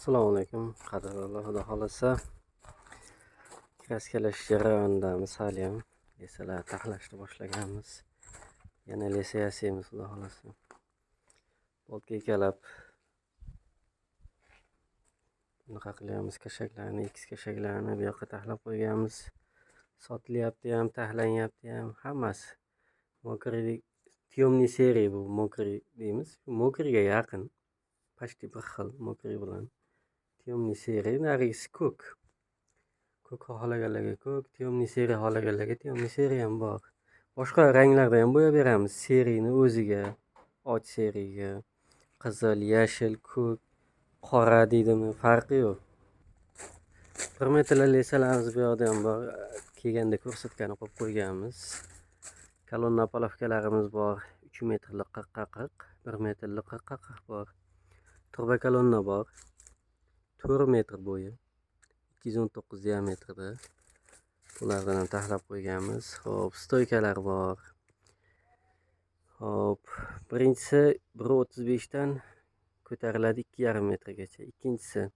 Assalomu alaykum, qadrdonlar. Xudo xohlasa, kraskalash jarayonidamiz haliyam. Леса lar taxlashni boshlaganmiz. Yana леса yasaymiz, xudo xohlasa. Boltga ikkalab bunaqa qilyapmiz kashaklarni, X kashaklarni bu yoqqa taxlab qo'yganmiz. Sotilyapti ham, taxlanyapti ham, hammasi. Мокрый, темный серый, bu мокрый deymiz. Мокрый ga yaqin. Почти bir xil мокрый bilan. Темный серый, narigisi ko'k. Ko'k xohlaganlarga ko'k, темный серый xohlaganlarga темный серый ham bor. Boshqa ranglarda ham bo'yab beramiz. Серый ni o'ziga, och серый ga, qizil, yashil, ko'k, qora deydimi, farqi yo'q. 1 metrli леса larimiz bu yoqda ham bor. Kelganda ko'rsatgani qo'yib qo'yganmiz. Kolonna опалубка larimiz bor. 3 metrli 40 ga 40, 1 metrli 40 ga 40 bor. Turba kolonna bor. 4 metr bo'yi. 219 diametrida. Bulardan ham taxlab qo'yganmiz. Xo'p, стойка lar bor. Xo'p, birinchisi 1.35 dan ko'tariladi 2,5 metrgacha. Ikkinchisi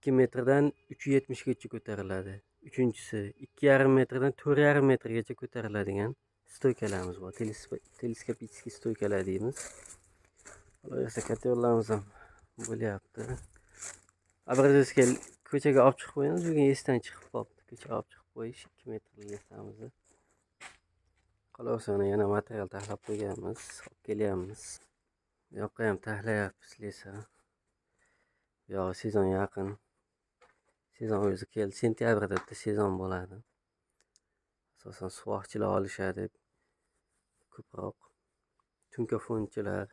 2 metrdan 3.70 gacha ko'tariladi. Uchinchisi 2,5 metrdan 4,5 metrgacha ko'tariladigan стойка larimiz bor. Телескопический стойка lar deymiz. Qolaversa, котёл larimiz ham bo'lyapti. Образец ga ko'chaga olib chiqib qo'yamiz. Bugun esdan chiqib qolibdi. Ko'chaga olib chiqib qo'yish 2 metrli леса mizni. Qolaversa, yana material taxlab qo'yganmiz. Olib kelyapmiz. Bu yoqqa ham taxlayapmiz леса. Bu yog'i sezon yaqin. Sezon o'zi keldi. Sentyabrda bitta sezon bo'ladi. Asosan suvoqchilar olishadi ko'proq. Tunkafonchilar.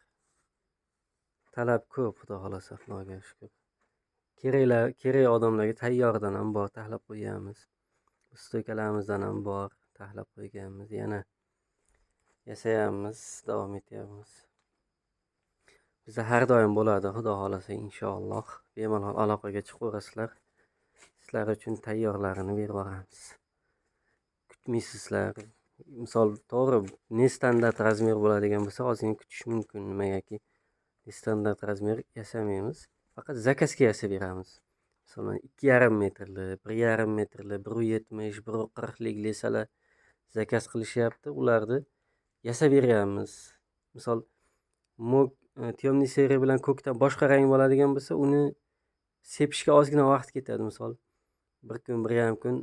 Talab ko'p, xudo xohlasa, Xudoga shukur. Keraklar, kerak odamlarga tayyordan ham bor, taxlab qo'yganmiz. Стойка larimizdan ham bor, taxlab qo'yganmiz. Yana yasayapmiz, davom etyapmiz. Bizda har doim bo'ladi, xudo xohlasa, inshaalloh. Bemalol aloqaga chiqaverasizlar. Sizlar uchun tayyorlarini berib yuboramiz. Kutmaysizlar. Misol, to'g'ri, нестандартный размер bo'ladigan bo'lsa, ozgina kutish mumkin. Nimagaki нестандартный размер yasamaymiz. Faqat заказ ga yasab beramiz. Masalan, 2,5 metrli, 1,5 metrli, 1,70, 1,40lik леса lar заказ qilishyapti. Ularni yasab beryapmiz. Misol, темный серый bilan ko'kdan boshqa rang bo'ladigan bo'lsa, uni sepishga ozgina vaqt ketadi. Misol, bir kun, 1,5 kun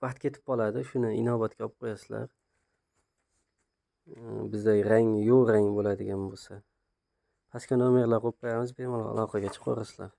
vaqt ketib qoladi. Shuni inobatga olib qo'yasizlar. Bizda rang yo'q rang bo'ladigan bo'lsa. Pastga nomerlar qo'yib qo'yamiz, bemalol aloqaga chiqaverasizlar.